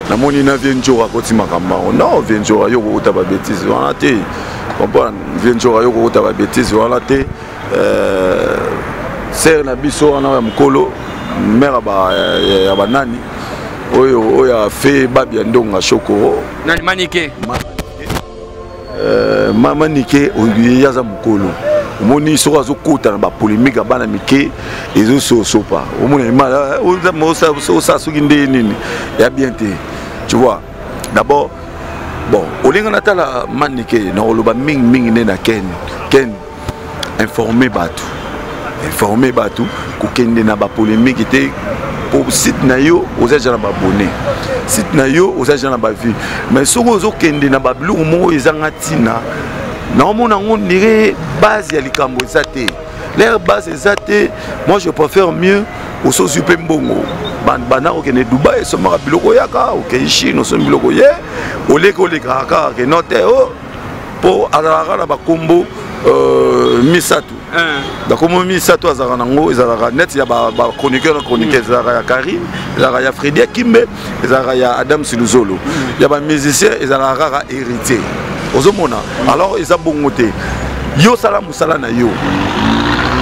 Namoni na vie Njora akoti makambo yango. Non, vie Njora yo kokota ba bêtises wana te. Comprendre? Vie Njora yo kokota ba bêtises wana te. Euh, sœur na biso wana ya mokolo mère ba ya ba nani oyo oyo afe babi ya ndonga shokoro nani manike Euh, mama nike ye aza mokolo omoni soki azokota na bapolemike ya bana mike ezososopa omona osala soki nde nini ya bien te tu vois d'abord bon olinga natala manike nakoloba mingimingi nde na ken ken informe bato informe bato kokende na bapolemike te po site na yo oza deja na baabonné site na yo oza deja na bavue mais soki ozokende na babiloko moko ezanga ntina naomona yango ndire base ya likambo eza te l'air base eza te moi je préfère mieux osozwi mpe mbongo banda kokende dubai esomaka biloko oyaka okei chine osombi biloko ye oleki olekaka kaka keno te o oh. mpo azalaka na bakombo euh, misato bakombo misato azalaka nango ezalaka neti ya bachroniqueur na chroniqueur mm. ezalaka ya karine ezalaka ya fredi akimbe ezalaka ya adam siluzolo mm. ya bamusicien ezalaka kaka héritier ozomona mm. alors eza bongo te yo osala mosala na yo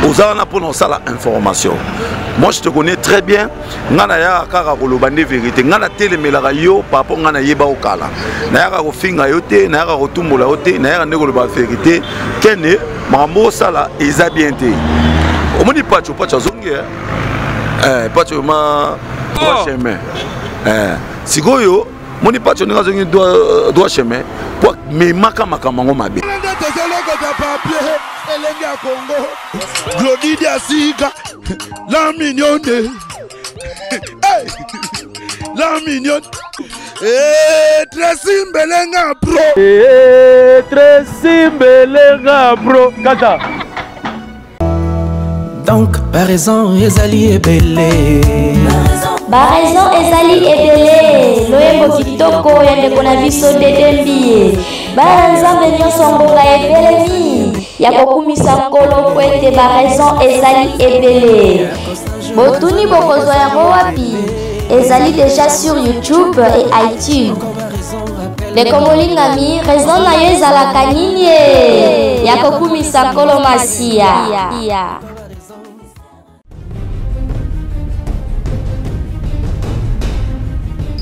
oza wana mpona osala information moi je te connais très bien ngai nayaka kaka koloba nde verité ngai natelemelaka yo par rapport ngai nayeba okala nayaka kofinga yo te nayaka kotumbola yo te nayaka nde koloba verité kene makambo osala eza bien te omoni pacho pacho azongi eh? eh pacho ma droit oh. chemin eh, sikoyo moni pacho ndenge azongi droit chemin po amemaka makambo yango mabe elenge ya kongo glodi diasika la mignonne hey! la mignonne hey, Tracy Mbelenga bro hey, Tracy Mbelenga bro kaka donc baraison ezali ebele baraison ezali ebele loyembo kitoko ya ndeko na biso dede mbiye bana nzambe nyonso ngonga ebelemi ya kokumisa nkolo mpo ete baraison ezali ebele botuni bokozwa yango wapi ezali deja sur youtube et itunes ndeko molingami raison na yo ezalaka nini e ya kokumisa nkolo masiya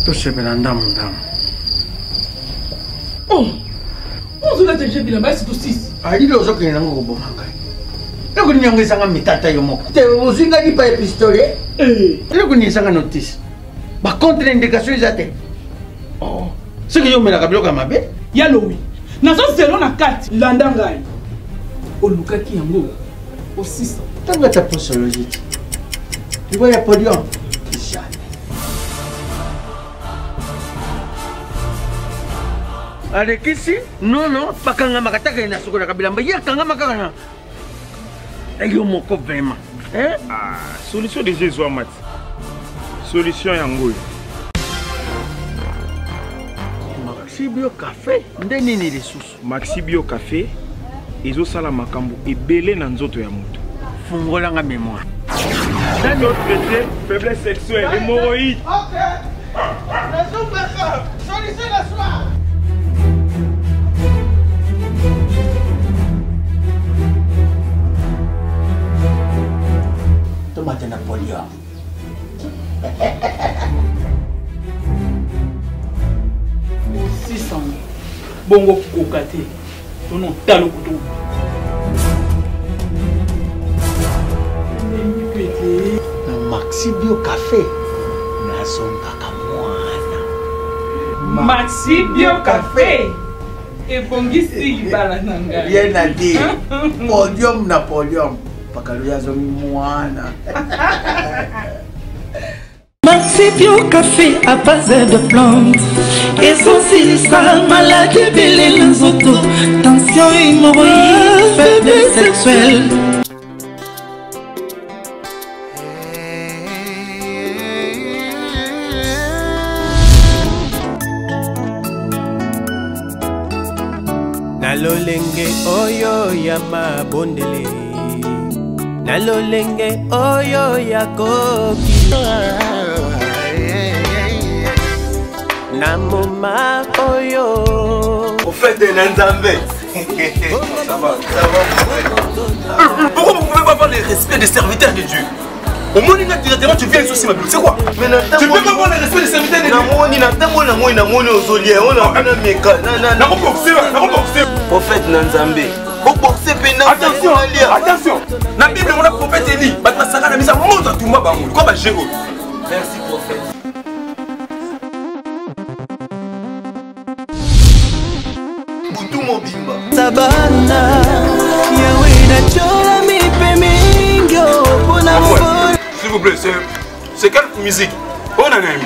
tosepela ndambo ndambo oh ozolata je bilamba esi tosisi alili ozokende nango koboma ngai eloko nini yango ezanga mitata yo moko te ozwi ngai lipa ya pistolet eh. eloko nini ezanga notice bacontre indication eza te oh. soki yo omelaka biloko ya mabe ya lowi nazozelo na kati landa ngai olukaki yango osisa ntango ata posologie te liwa ya podium jamais alekisi nono bakangamaka taka ye nasukolaka bilamba ye akangama kaka na yo moko vraiment eh? ah, solution deja ezwama ti solution yango oyo maxi bio cafe nde nini lisusu maxi bio cafe ezosala makambo ebele na nzoto ya moto fungola nga mémoire traité faiblesse sexuelle hémorroïde okay. Solution na soir. Tomate na polio. Osisa bongo koka te tono talo kutu na maxi bio cafe nazongaka mwana maxi bio cafe ebongisi libala na ngai rien à dire podium na podium pakalo azongi mwana Maxi Bio Café à base de plantes ezosilisa maladi ebele na nzoto tension hémorroïde faiblesse sexuelle na lolenge oyo ya mabondeli na lolenge oyo ya koki Na moma oyo. Prophète na Nzambe. Ça va, ça va. Pourquoi vous ne pouvez pas avoir le respect des serviteurs de Dieu? Omoni nga directement, tu viens ici, ma c'est quoi? Tu peux pas avoir le respect des serviteurs de Dieu. Namoni na ntango namoni namoni ozolia ona na meka na na boxe na boxe. Prophète na Nzambe. Boxe pe na Attention, attention. Na Bible mona prophète Eli, bato basaka na misa moto atumba bango. Quoi ba géo. Merci prophète. Butu mobimba. Sabana yawe natyola mipe mingi mpona S'il vous plaît, c'est c'est quelle musique? On a nani?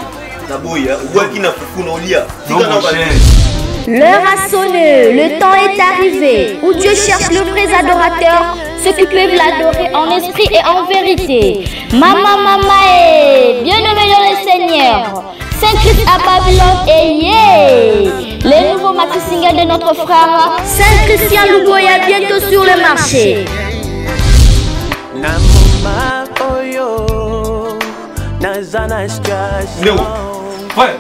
Naboya, obwaki na fufu na olia. Non, mon cher. L'heure a sonné, le temps est arrivé où Dieu cherche le vrai adorateur, ceux qui peuvent l'adorer en esprit et en vérité. Maman, maman, et bien-aimé dans le Seigneur. Saint-Christ à Babylone et yeah! Les nouveaux maxi singles de notre frère Saint Christian Louboya bientôt sur le marché. Na moma oyo naza na situation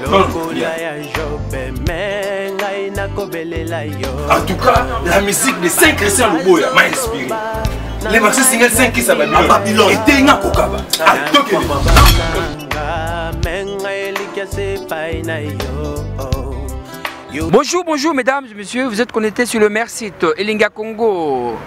lokola ya jobe me ngai nakobelela yo. En tout cas, la musique de Saint Christian Louboya m'a inspiré. Les maxi singles Saint Christ à Babylone. À Babylone. Et Tenga Kokaba. À Tokyo. Me ngai elikya se epai na yo. Bonjour, bonjour mesdames et messieurs, vous êtes connectés sur le Merci Elinga Congo.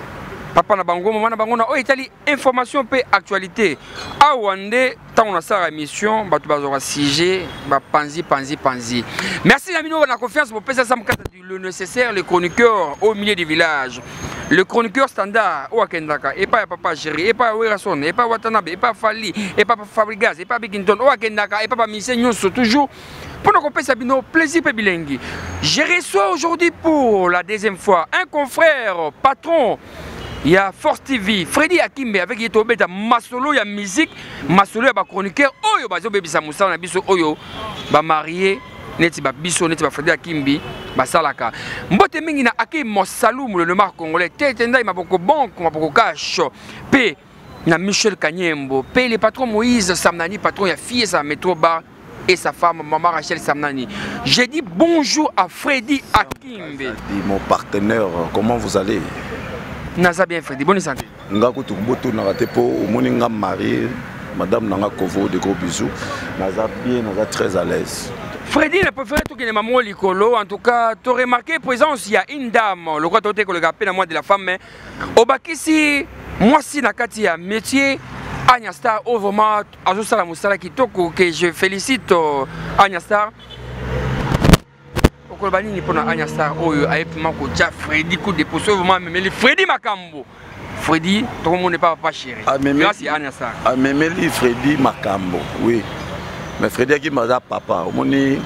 Papa na bango, maman na bango na oyo etali information pe actualité. Awa nde ntango nasala émission, bato bazwaka sujet, bapanzi panzi panzi. Merci na bino na confiance bopesa Sam Kata du le nécessaire, le chroniqueur au milieu du village. Le chroniqueur standard oyo akendaka epai ya papa Géri, epai ya Werrason, epai ya Watanabe, epai ya Fally, epai ya Fabregas, epai ya Bigington, oyo akendaka epai ya ba musicien nyonso toujours pour nous kopesa bino plaisir pe bilengi. Je reçois aujourd'hui pour la deuxième fois un confrère patron ya Force TV, Freddy Akimbe, avec ye tobeta masolo ya musique, masolo ya ba chroniqueur oyo bazobebisa mosala na biso oyo ba marié neti ba biso neti ba Freddy Akimbi basalaka. Mbote mingi na Akim Mosalum le nomar congolais, tete ndai maboko banque maboko cash pe na Michel Kanyembo, pe le patron Moïse Samnani, patron ya Fiesa Metro Bar et sa femme Maman Rachel Samnani. J'ai dit bonjour à Freddy Akimbe. Mon partenaire, comment vous allez? Naza bien Freddy, bonne santé. Nga kutu boto na raté po omoni nga marié, madame nanga kovo de gros bisous. Naza bien, naza très à l'aise. Freddy n'a préféré tout que maman likolo. En tout cas, tu as remarqué présence, il y a une dame, le roi tote kolega peine à moi de la femme, mais obakisi mwasi na kati ya métier Anya Star, oh vraiment azosala mosala kitoko que je félicite Anya Star. Okoloba nini mpona Anya Star oyo ayepima kotia Freddy coup de pouce, oyo vraiment amemeli Freddy makambo. Freddy tokomona epa papa chéri. Grâce ya Anya Star. Amemeli Freddy makambo, oui. Mais Freddy akima aza papa, omoni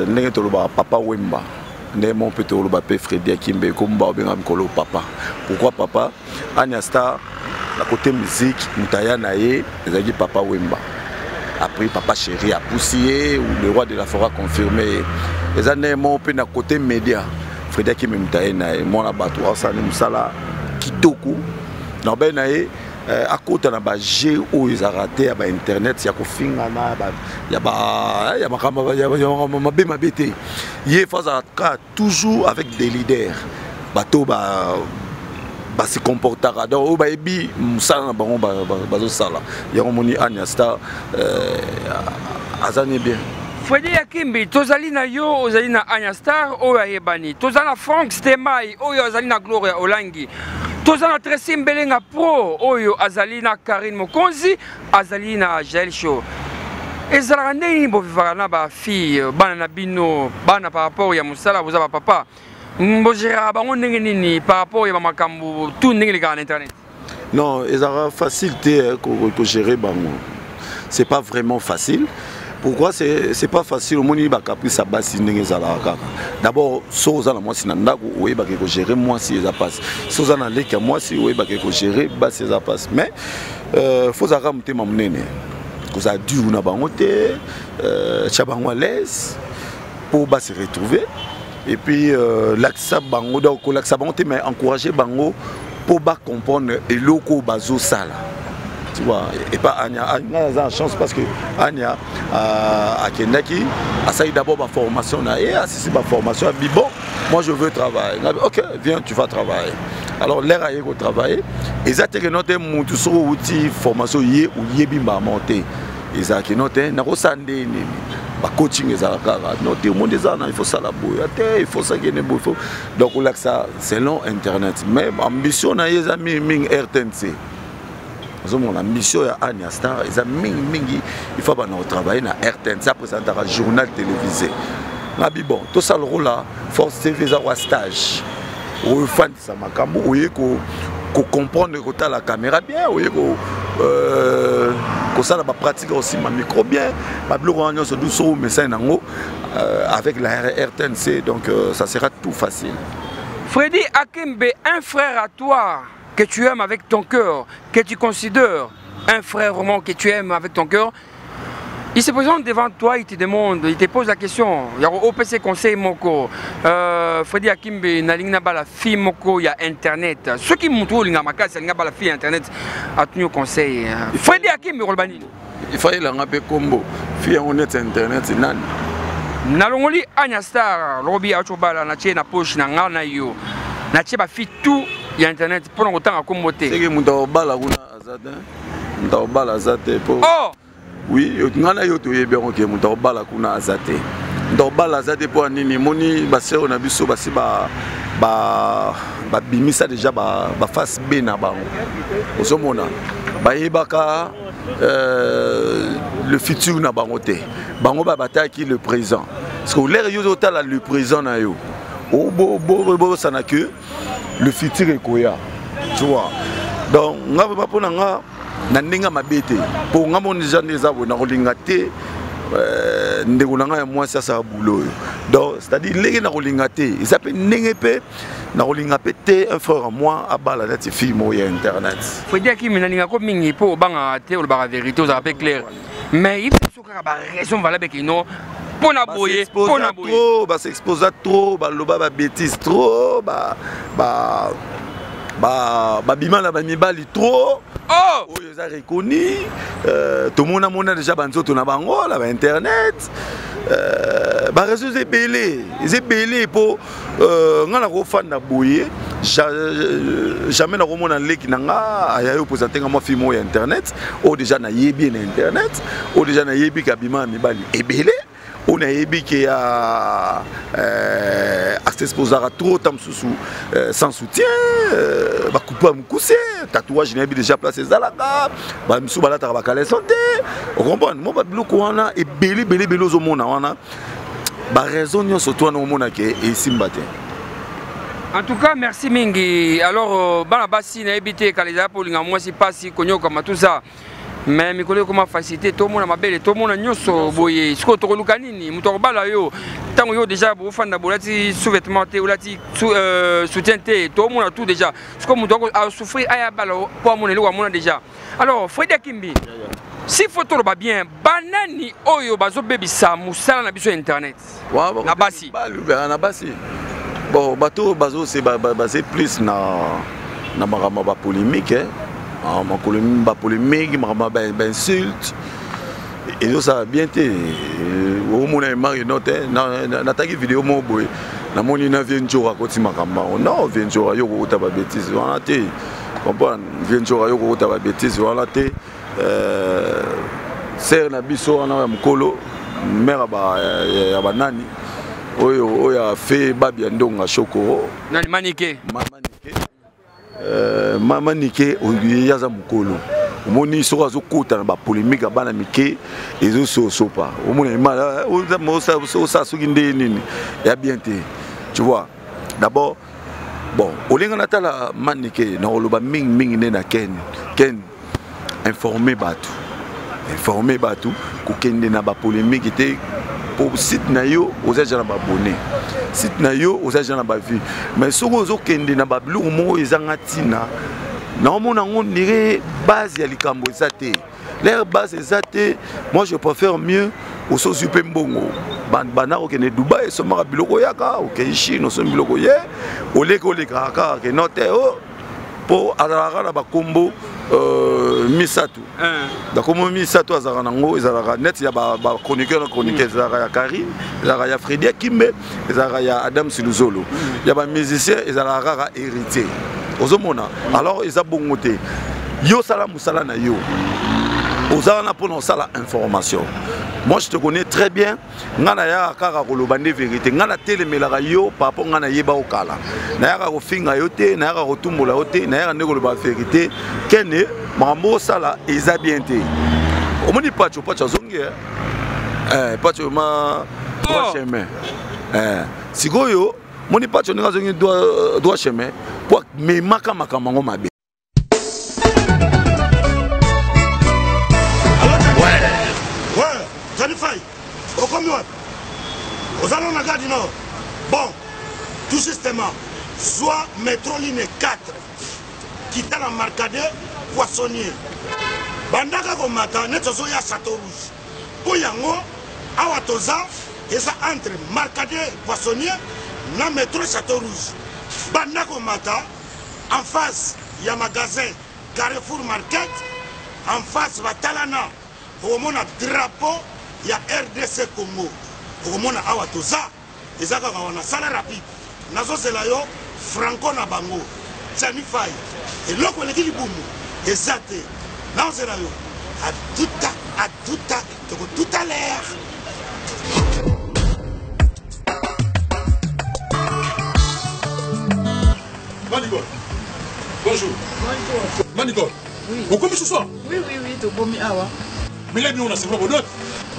ndenge tolobaka papa Wemba. Ndenge moko mpe toloba mpe Freddy Akimbe komba obenga mikolo papa. Pourquoi papa? Anya Star na côté musique mutaya na ye ezalaki papa Wemba. Après papa chéri a poussé ou le roi de la forêt a confirmé. Eza ndenge moko mpe na côté média Freddy Akimbe mutaya na ye mwana bato asala ni mosala kitoko na obe na ye akota na ba jeu oyo ezalaka te ya ba internet ya kofingana, ya ba, ya makambo, ya ba, ya makambo mabe mabe te. Ye faut azalaka toujours avec des leaders bato ba se comportaka donc oyo bayebi mosala na bango bazosala. Yango moni Anya Star aza ni bien. Freddy Akimbi, tozali na yo, ozali na Anya Star oyo ayebani. Tozali na Frank Stemay oyo azali na Gloria Olangi. Tozali na Tracy Mbelenga Pro oyo azali na Karine Mokonzi, azali na Jael Show. Ezalaka ndenge nini bovivaka na ba fille, bana na bino, bana par rapport ya mosala boza ba papa? Bogéraka bango ndenge nini par rapport ya ba makambo tout ndenge elekaka na internet? Non, ezalaka facile te ko gérer bango. C'est pas vraiment facile. Pourquoi c'est pas facile? Omoni ba caprice ya basi ndenge ezalaka kaka. D'abord, so oza na mwasi na ndako, oyebaka ko gérer mwasi eza pasi. So oza na leki ya mwasi, oyebaka ko gérer basi eza pasi. Mais faut ozalaka motema monene. Kozala dur na bango te, tia bango à l'aise pour ba se retrouver. Et puis lakisa bango, donc kolakisa bango te, mais encourager bango pour ba comprendre eloko bazosala. Tu vois, et pas Anya. Anya a chance parce que Anya euh, akendaki asali d'abord ba formation na ye, asisi ba formation abi bon, moi je veux travailler. Ok, viens, tu vas travailler. Alors l'air aye ko travailler, eza te que no te mutu soko outi formation ye oyebi mbama te. Ezalaki no te nakosala nde nini bacoaching ezalaka kaka no te omonde eza na il faut sala boye te il faut sakende boye faut donc kolakisa selon internet mais ambition na ye eza mingimingi rtnc ozomona mission ya Anya Star eza mingi mingi il faut bana kotravailler na rtnc apresentaka journal télévisé ngabi bon tosala lokola force tv eza kwa stage ofandisa makambo oye kocomprendre kotala caméra bien oye euh, kosala bapratique osimba micro bien babiloko wana nyonso du soki omesani nango euh, avec la rtnc donc euh, ça sera tout facile. Freddy Akembe, un frère à toi que tu aimes avec ton cœur, que tu considères un frère vraiment que tu aimes avec ton cœur, il se présente devant toi, il te demande, il te pose la question. Il y a OPC conseil moko, euh, Freddy Akimbe nalingi nabala fille moko ya internet. Ceux qui montrent olinga makasi alinga bala fille internet atuni conseil. Freddy Akimbe koloba nini? Il fallait langa pe kombo. Fille yango net internet nani? Nalongoli Anya Star, lobi achobala na tie na poche na nga na yo. Na tie ba fille tout ya internet pona kotanga kombo te. Seke moto akobala kuna aza te. Moto akobala aza te po. Oh! Oui, nga na yo toyebi yango ke moto akobala kuna aza te. Moto akobala aza te mpo ya nini? Emoni basero na biso basi ba ba babimisa deja ba, ba face B na bango. Ozomona bayebaka euh, le futur na bango te. Bango ba bataki le présent. Parce que l'air yo ozotala le présent na yo. Obosana que le futur ekoya. Tu vois. Donc nga vraiment mpo na nga na ndenge ya mabe te mpo nga moni deja nde eza boye nakolinga te euh, ndeko na ngai ya mwasi asala bulo oyo donc c'est-à-dire ndenge nakolinga te eza mpe ndenge mpe nakolinga mpe te un frère à moi abala neti fille moko ya internet. Fredi Akimi, nalingako mingi mpo obangaka te, olobaka vérité, ozalaka mpe clair, mais yebisa biso kaka baraison valable kino mpo na boye, mpo na boye. Trop basexposa trop, baloba babétise trop, babima na bamibali trop. Oh! Oyo eza reconnu, euh, tomona mona déjà banzoto na bango na bainternet, euh, bareseau eza ebele, eza ebele mpo euh, nga nakofanda boye jamais nakomona leki na nga ayayi opresente nga mwa film oyo ya internet oyo déjà nayebi ye na internet, oyo déjà nayebi ke abima ya mibali ebele, oyo nayebi ke ya euh, asexposaka trop ta mosusu euh, sans soutien, euh, bakupe ya mokuse, tatouage nayebi déjà place ezalaka, bamisusu balataka bakaleson te, ocomprendre mo babiloko wana ebele ebele ebele ozomona wana baraison nyonso to wana omona ke esimba te. En tout cas, merci mingi. Alors, euh, bana basi nayebi te kala ezala mpo olinga mwasi mpasi konyokama tout ça, mais mikolo ekoma facilité, tomona mabele, tomona nyonso boye. Sikoyo tokoluka nini? Moto akobala yo ntango yo déjà bofanda bolati sous-vêtement te, olati euh, soutien te, tomona tout déjà. Sikoyo moto asouffrir aya bala mpo amona eloko amona déjà. Alors Fredi Akimbi, si faut toloba bien, banani oyo bazobebisa mosala na biso ya internet na basi? Na basi, bon, bato bazose baze plus na na makambo ya bapolémique, eh? Bapolémique, makambo ya bainsulte ezosala bien te. Omona emari no te, nataki video moko boye, namoni na vie Njora akoti makambo yango. Non, vie Njora, yo kokota babétise wana te, comprendre? Vie Njora, yo kokota babétise wana te. Sere na biso wana ya mokolo mare ya banani oyo oyo afe babi ya ndonga shokoro. Nani? Manike. Manike, Manike ye aza mokolo, omoni soki azokota na bapolémique ya bana mike ezososopa, omona osala soki nde nini ya bien te. Tu vois, d'abord bon, olinga natala Manike, nakoloba mingimingi nde na Ken. Ken, informe bato, informe bato, kokende na bapolémique te, po site na yo oza deja na baabonné, site na yo oza deja na bavue, mais soki ozokende na babiloko moko ezanga ntina, naomona yango ndire base ya likambo eza te, l'air base eza te. Moi je préfère mieux osozwi mpe mbongo banda kokende Dubai, esomaka biloko, oyaka okei Chine, osombi biloko ye, oleki olekaka kaka keno te o mpo azalaka na bakombo. euh, misato bakombo misato azalaka nango ezalaka neti ya bachroniqueur na chroniqueur mm. ezalaka ya karine ezalaka ya fredi akimbe ezalaka ya adam siluzolo mm. ya bamusicien ezalaka kaka héritier ozomona alors eza bongo te yo osala mosala na yo oza wana mpona osala information moi je te connais très bien ngai nayaka kaka koloba nde verité ngai natelemelaka yo par rapport ngai nayeba okala nayaka kofinga yo te nayaka kotumbola yo te nayaka nde koloba verité kene makambo osala eza bien te omoni pacho pacho azongi eh? eh, pacho ma droit oh. chemin eh, sikoyo moni pacho ndenge azongi droit chemin mpo amemaka makambo yango mabe okomi wapi oza nano na gare du nord bon tout justement zwa metro ligne 4 kita na marcade poissonnier bandaka komata neti ozoya chateau rouge mpo yango awa toza eza entre marcade poissonnier na metro chateau rouge banda komata en face ya magasin Carrefour Market en face batalana okomona drapeau ya RDC Congo okomona awa toza eza kaka wana sala rapide nazozela yo franco na bango Gianni Fay eloko eleki libumu eza te nazozela yo atuta atuta toko tout à l'heure. Manicole. Bonjour. Bonjour. Manicole. Oui. Okomi ce soir? Oui, oui, oui, tokomi awa. Mais là, nous, on a c'est vrai,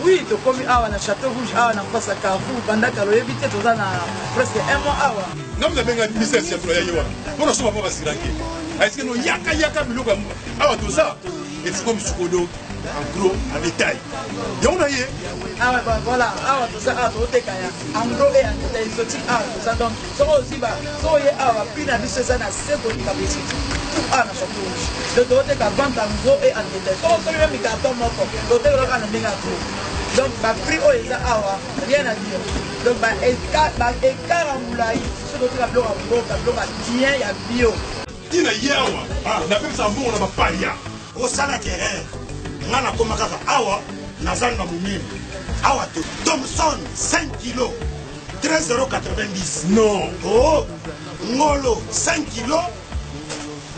Oui, tokomi awa na Château Rouge awa na face ya Carrefour banda kala oyebi te toza na presque un mois awa. Nga mna benga ministère ya ya yewa. Pona soma pa basiranke. Est-ce que no yaka yaka biloko awa toza? Est-ce comme sikodo en gros en détail yango na ye awa ah, voilà awa toza awa toteka ya en gros et en détail exotique awa toza donc soki ozwi ba soki oye awa prix na biso eza na se koleka ba exotique tout awa na chateau rouge donc toteka vente en gros et en détail soki osomi meme carton moko toteka kaka na ndenge ya gros donc ba prix oyo eza awa rien à dire donc ba écart ya molai soki toteka biloko ya mboka biloko ya bien ya bio ntina ye awa ah, napekisa mbongo na bapaya Osalaki erreur nga nakoma kaka awa na zando ya monene awa te Thomson 5 kilo 13,90 non oh ngolo 5 kilo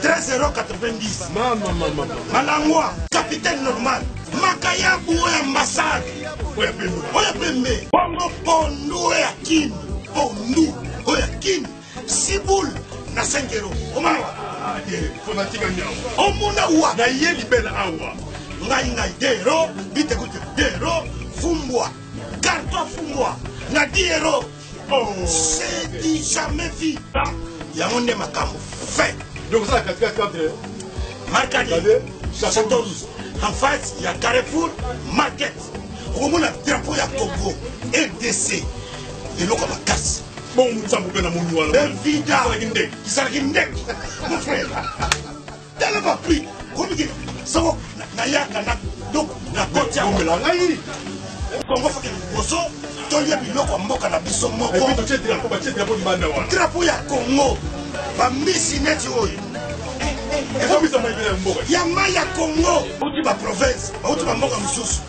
13,90 mama mama malangwa capitaine normal makayabu oyo ambassade oyo pembe bongo pondu oyo ya kin pondu oyo ya kin Siboule na 5 euros. Omona wa? Ah, fanatique nyao. Omona wa? Na ye libela awa. Ngai ngai 2 euros, bite gute 2 euros, fumbwa. Carton fumbwa na 10 euros. Oh. C'est du jamais vu. Yango nde makambo fait. Donc ça katikati entre Marcadi, Château Rouge, en face ya Carrefour Market. Okomona drapeau ya Congo RDC. Eloko makasi. bongo nzambe mpe namoni wana bevida ezalaki ndeke mon frère tala baprix komiki soko nayaka na donc nakoti yango ngai kongo foke liboso tolia biloko ya mboka na biso moko drapo ya congo bambisi neti oyo ya mai ya congo bauti baprovince bauti bamboka mosusu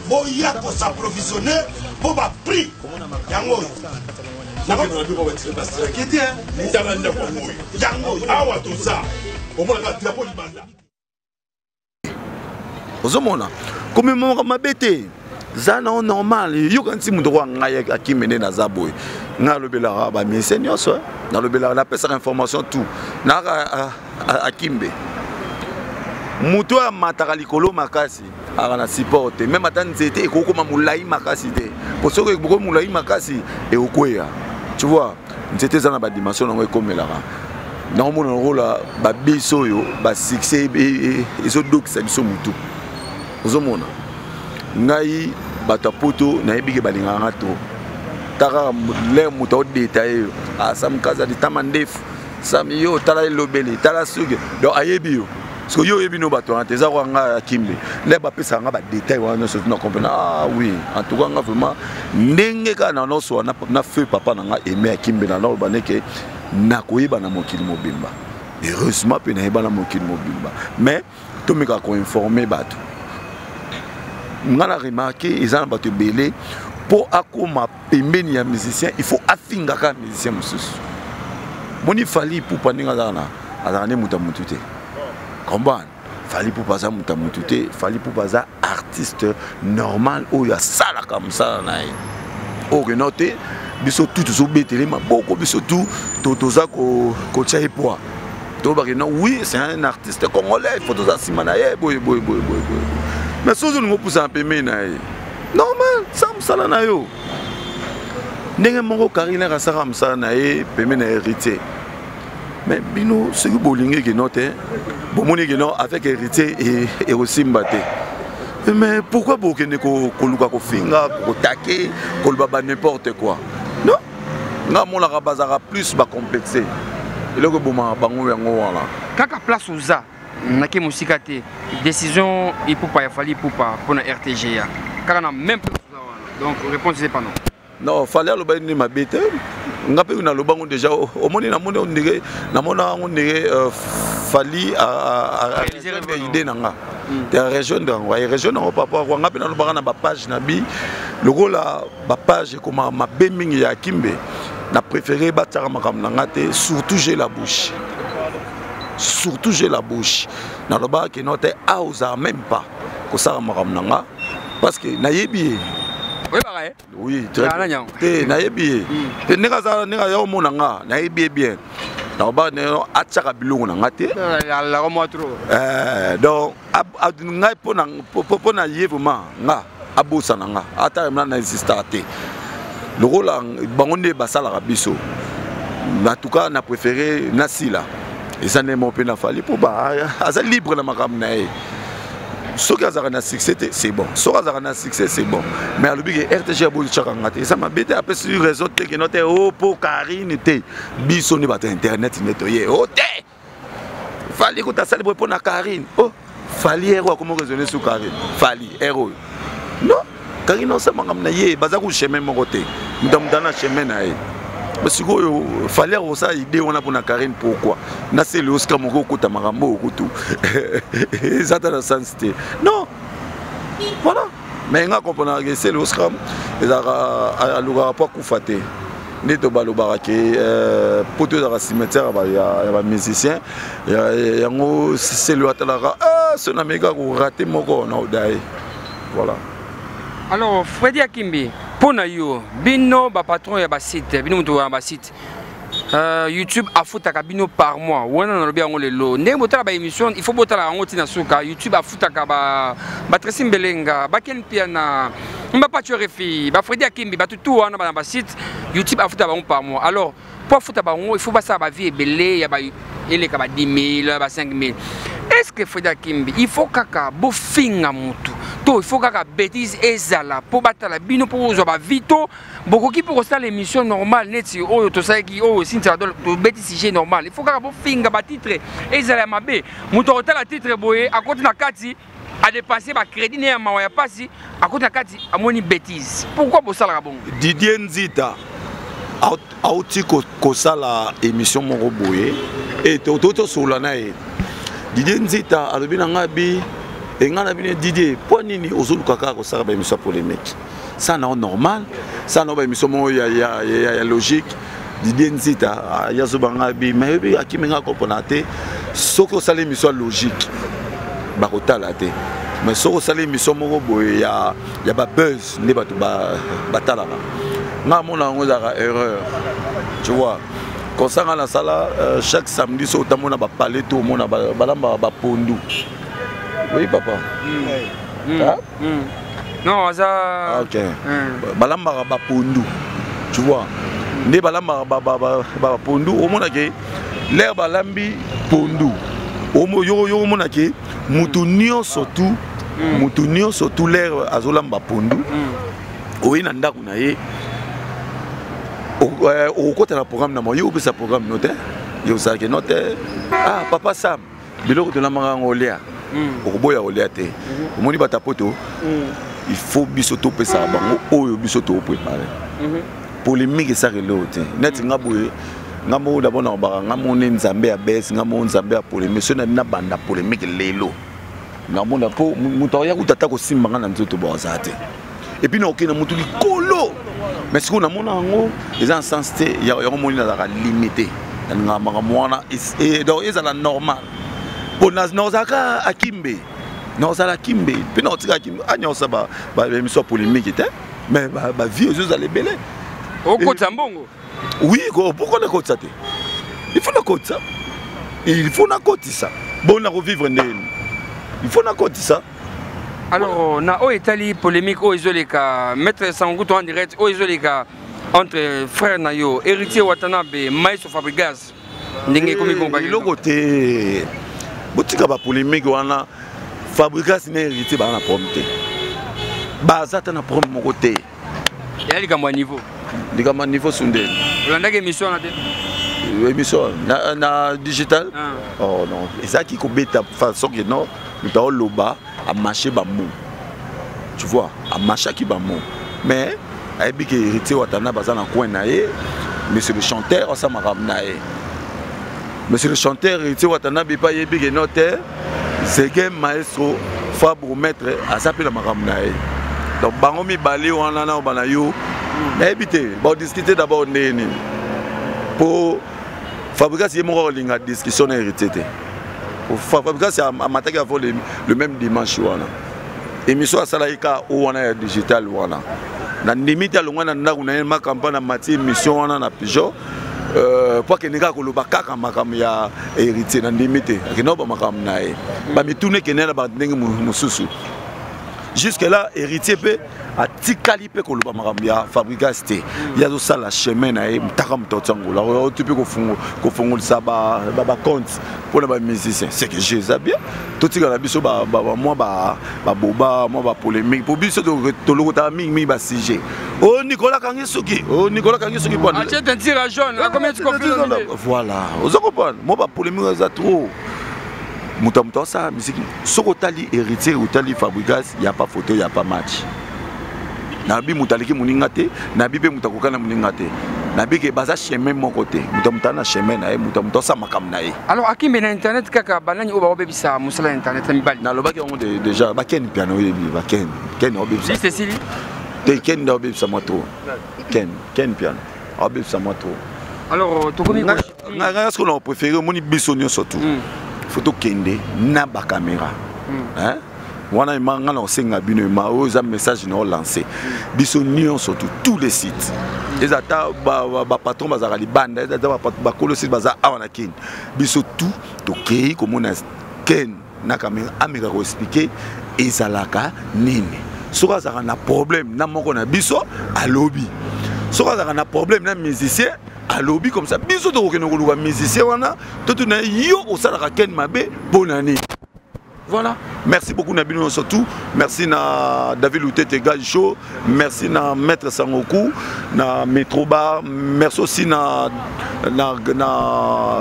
boya kosaprovisionne mpo baprix yango oyo tala ndako yango oyo yango oyo awa toza omonaka drapo libanda ozomona komemaka mabe te za nao normal yoka nti moto okoa ngai akimi nde naza boye ngai alobelaka bamisie nyonso eh. nalobelaka napesaka information tout nayaka akimbe moto oyo amataka likolo makasi aka na support te meme ata nzete ekokoma molai makasi te po soki ekomi molai makasi ekokweya tu vois nzete eza na badimension nango ekomelaka naomona lokola babiso oyo basuccès ezodokisa biso motu ozomona ngai bato ya poto nayebi ke balingaka nga trop ta kaka lere moto aodetaye yo asamkaza ah, litama ndefu sami yo tala elobeli tala suki donc ayebi yo soki yo oyebi no bato wana te eza kwa nga ya kimbe nde bapesaka nga badetail wana nyonso tuna comprendre ah oui en tout cas nga vraiment ndenge kaka na nyonso wana na feu papa na nga aime ya kimbe na naloba ndeke nakoyeba na mokili mobimba heureusement mpe nayeba na mokili mobimba mais. Tomeka koinforme bato. Nga na remarke eza na bato ebele mpo akoma pembeni ya musicien, il faut afingaka musicien mosusu. Moni Fally Ipupa ndenge azalaka na azalaka nde moto ya motu te, comprendre? Fally Ipupa aza moto ya motu te. Fally Ipupa aza artiste normal oyo asalaka mosala na ye. Oyo keno te, biso tu tozobetele maboko, biso tu toza kotia ye poids, tolobaki non, oui, c'est un artiste congolais, il faut toza nsima na ye boye boye boye boye boye. Mais soki olingi opusana pembeni na ye, normal, sa mosala na yo. Ndenge moko Karine asaka mosala na ye pembeni na Héritier. Mais bino soki bolingi keno te, bomoni keno avec Héritier ekosimba te, mais pourquoi bokende koluka kofinga, kotake, koloba ba n'importe quoi? Non, nga amonaka bazalaka plus bacomplexe, eloko ebomaka bango yango wana. Kaka place oza nake mosika te, décision Ipupa ya Fally Ipupa mpona RTGA, kaka na même place oza wana, donc réponse eza pas non. Non, Fally alobaki nde mabe te. Nga mpe naloba yango déjà. Omoni, namoni ondire, namona yango ndenge Fally idée na nga te rejoindre yango, arejoindre yango papa kwa. Nga mpe nalobaka na bapage na bi lokola bapage ekomaka mabe mingi ya Kimbe, na préféré batiaka makambo na nga te. Surtout j'ai la bouche, surtout j'ai la bouche. Nalobaka keno te, a ozala même pas kosala makambo na nga parce que nayebi ye. Oyebaka ye? Oui, très bien. Te, nayebi ye te, ndenge aza, ndenge aza omona nga, nayebi ye bien. Nakoba atiaka biloko na nga te. Donc ngai mpo na ye vraiment, nga abosana nga, ata na existaka te. Lokola bango nde basalaka biso, en tout cas na préféré nasila. Eza nde moko mpe na Fally, mpo aza libre na makambo na ye. Soki azalaka na succès te, c'est bon. Soki azalaka na succès, c'est bon. Mais alobi ke RTG abotiaka nga te, eza mabe te. Apesi raison te keno te o mpo Karine te. Biso nde bato ya internet nde toye o te, Fally kuta asali boye mpo na Karine. O Fally ero akomi raisonne sur Karine. Fally ero oyo, non, Karine osala makambo na ye, baza ku chemin moko te, moto moto na chemin na ye. Sikoyo Fally akosala idée wana mpona Karine, pourquoi naseli osika moko okota makambo oyo kutu eza ata na sens te? Non, voilà. Mais nga comprenaka ke sele osika ezalaka alukaka mpo akufa te. Nde to balobaka ke poto ezalaka cimetière ya bamusicien. Yango sele oyo atalaka so nameki korate moko na oda ye, voilà. Alors Fredi Akimbi, mpo na yo, bino bapatron ya basite, bino moto ya basite, YouTube afutaka bino par mois wana? Nalobi yango lelo, ndenge botala baémission, il faut botala yango ntina suka. YouTube afutaka baTracy Mbelenga, baKen Piana, baPacho Refi, baFredi Akimbi, bato tu wana bana basite, YouTube afutaka bango par mois. Alors mpo afuta bango, il faut basala bavie ebele ya eleka ba 10 000, ba 5 000. Est ce que Fredi Akimbi, il faut kaka bofinga motu to il faut kaka bêtise ezala mpo batala bino, mpo kozwa bavie? To bokoki mpo kosala émission normale neti oyo tosalaki, oyo Cynthia, tobeti sujet normal? Il faut kaka bofinga, batitre ezala ya mabe, moto akotala titre boye, akoti na kati, adepense bacrédit ne ya mawa ya pasi, akoti na kati, amoni bêtise. Pourquoi bosalaka bongo? Didier Nzita auti kosala émission moko boye e tosolola na ye. Didier Nzita alobi na ngai bi engai na bino: Didier, mpo nini ozoluka kaka kosala baémission ya polémique? Ça na normal, ça na baémission moko ya logique. Didier Nzita ya zoba ngai bi, mais oyebi akimi ngai comprendre te. Soki osala émission ya logique, bakotala te, mais soki osala émission moko boye ya babuzz, nde bato batalaka. Nga amona yango ezalaka erreur, tu vois. Comme nga nasala chaque samedi, soki otamona bapale to omona balambaka bapondu. Oui papa. Non, aza. Ah, ok. Balambaka bapondu, tu vois, nde balambaka bapondu, omonake l'heure balambi pondu, yo omonake mutu nyonso tu, mutu nyonso tu, l'heure azolamba pondu, oye na ndako na ye, okokota na programme na mo ye, opesa programme no te, ye osalaki no te. Ah papa Sam, biloko tolambaka yango olia, okoboya kolia te. Omoni bato ya poto, il faut biso topesaka bango oyo biso tooprépare. Polémique esaka eloko te. Neti nga boye, nga moko d'abord nakobaka, nga moko nde nzambe ya bese, nga moko nzambe ya polémique. Soki na banda polémique lelo, Namona mpo moto akoya kuta ata kosimba nga na nzoto bo aza te. Et puis nakokende na motu likolo. Mais sikoyo namona yango eza na sens te, yango moni nazalaka limité. Nalingaka makambo wana donc ezala normal. Mpo nazalaka akimbe. Nazala akimbe mpe nakotika akimbe anyosa ba émission ya polémique te. Mais ba vie ezozala ebele. Okotisa mbongo? Oui, pourquoi nakotisa te? Il faut nakotisa. Il faut nakotisa. Bon, nakovivre ndenge. Il faut nakotisa. Alors, na oyo etali polémique oyo ezoleka, maître Sangutu en direct, oyo ezoleka entre frère na yo, Héritier Watanabe, Maestro Fabregas, ndenge ekomi komba eloko te. Botika ba polémique wana. Fabregas na Héritier baza na problème te. Baza ata na problème moko te. Eya likambo ya niveau. Likambo ya niveau sunde. Olandaki émission wana te? Émission na digital? Ah. Oh non, ezalaki kobeta façon que non, moto aoloba amarché ba mots. Tu vois, amarchaki ba mots. Mais ayebi ke Héritier Watanabe aza na coin na ye, monsieur le chanteur asa makambo na ye. Monsieur le chanteur Héritier Watanabe pa yebi ke non te, Zege maestro Fabre maître aza pe na makambo na ye. Donc bango mibale wana na bana yo nayebi te, ba discuter d'abord ndenge nini. Po Fabregas ye moko alinga discussion na Héritier te. Fabregas amataki avant le même dimanche wana. Émission asalaki kaka oyo wana ya digital wana. Na ndimi te alongwa na ndako na ye makampa na mati émission wana na Pigeon. Po akende kaka koloba kaka makambo ya Héritier na ndimi te. Akende ba makambo na ye. Ba mituna ekende na ba ndenge mosusu. Jusque là Héritier pe atikali pe koloba makambo ya Fabregas te. Ye azosala chemin na ye mutaka moto atia ngola. Oyo oti pe kofungolisa ba compte mpona ba musicien. C'est que je eza bien. Totikala biso ba mwa ba boba, mwa ba polémique. Po biso tolokotaka mingi mingi ba sujet. Oh Nicolas kangi suki. Oh Nicolas kangi suki pona. Atie teinture jaune, la combien tu comprends? Voilà. Ozo comprendre? Moi ba polémique eza trop. Muta muta osala musique. Soko otali Héritier, otali Fabregas, y a pas photo, y a pas match. Nabi muta aleki moninga te, nabi pe muta kokana moninga te. Nabi ke baza chemin moko te. Muta muta na chemin na ye, muta muta osala makambo na ye. Alors akimbe na internet kaka banani oyo babebisa mosala ya internet na mibali. Nalobaki yango déjà, ba Ken piano oyebi, ba Ken, Ken obebisa. Juste esili? Te Ken nda obebisa mwa trop. Ken, Ken piano obebisa mwa trop. Alors tokomi nga nga ce qu'on a préféré omoni biso nyonso tout. Faut tokende na ba caméra. Hein? Wana ema nga na osenga bino ema oyo eza message na lancer. Biso nyonso tout, tous les sites. Eza ta ba patron bazaka libanda, eza ta ba kolo site baza awa na Kin. Biso tout tokei komona Ken na caméra ameka ko expliquer ezalaka nini. Soki azalaka na problème na moko na biso alobi. Soki azalaka na problème na musicien alobi comme ça biso tokokende koluka musicien wana totuna yo osalaka Ken mabe mpo na nini. Voilà. Merci beaucoup Nabino surtout. Merci na David Lutete Gajo. Merci na Maître Sangoku, na Metro Bar. Merci aussi na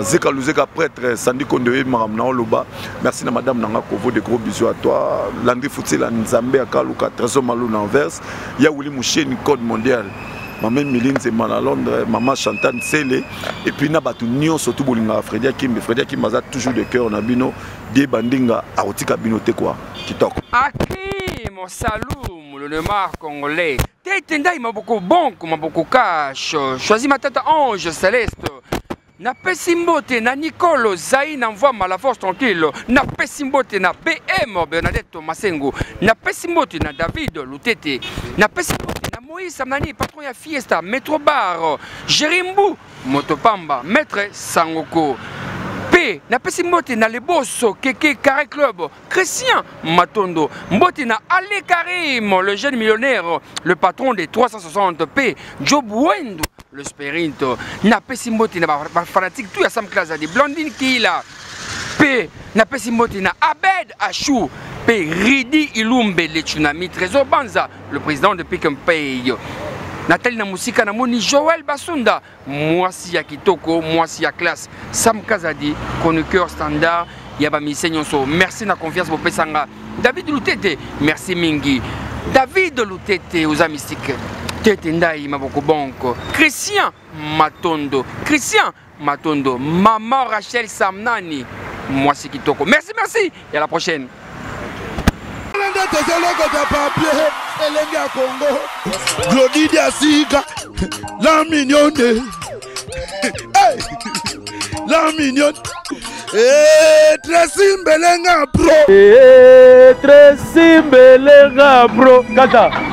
Zeka Luzeka prêtre Sandy Kondoye Maram na Oloba. Merci na Madame Nanga Kovo de gros bisous à toi. Landry Futila Nzambe Akaluka Trésor Malou na Anvers. Ya Willy Moucheni Code mondial. Maman Emiline Nzema na Londres, Maman Chantal Nsele et puis na batu nyonso tout bolinga Freddy Akimbe. Freddy Akimbe aza toujours de cœur na bino. Die bandinga akotika bino te quoi. Kitoko. Akim Saloum, le Lemar congolais. Tete ndai maboko bonk, maboko cash. Choisis ma tata ange céleste. Napesi mbote na Nicole Zai na Mvwama la force tranquille. Napesi mbote na BM Bernadette Masengo. Napesi mbote na David Lutete. Napesi mbote na Moïse Samnani, patron ya Fiesta, Metro Bar, Jerimbu, Motopamba, Maître Sangoko. P, napesi mbote na Leboso, Keke Carré Club, Christian Matondo. Mbote na Ale Karim, le jeune millionnaire, le patron des 360 P, Joe Wendo, le spirit. Napesi mbote na ba fanatique tout ya Sam Plaza, de Blandine Kila. P, napesi mbote na Abed Achou. P, Ridi Ilumbe, le tsunami, Trésor Banza, le président de Pick and Pay. Nathalie na musika na moni Joël Basunda, mwasi ya kitoko, mwasi ya classe. Sam Kazadi, chroniqueur standard, ya ba musicien nyonso. Merci na confiance bopesanga. David Lutete, merci mingi. David Lutete oza mystique. Tete Ndai maboko bonko. Christian Matondo, Christian Matondo, Maman Rachel Samnani, mwasi kitoko. Merci, merci et à la prochaine. Nde tozolokota papier elenge ya Congo. Glodi Diasika, la mignonne. Hey! La mignonne. Eh, Tracy Mbelenga pro. Eh, Tracy Mbelenga pro. Kata.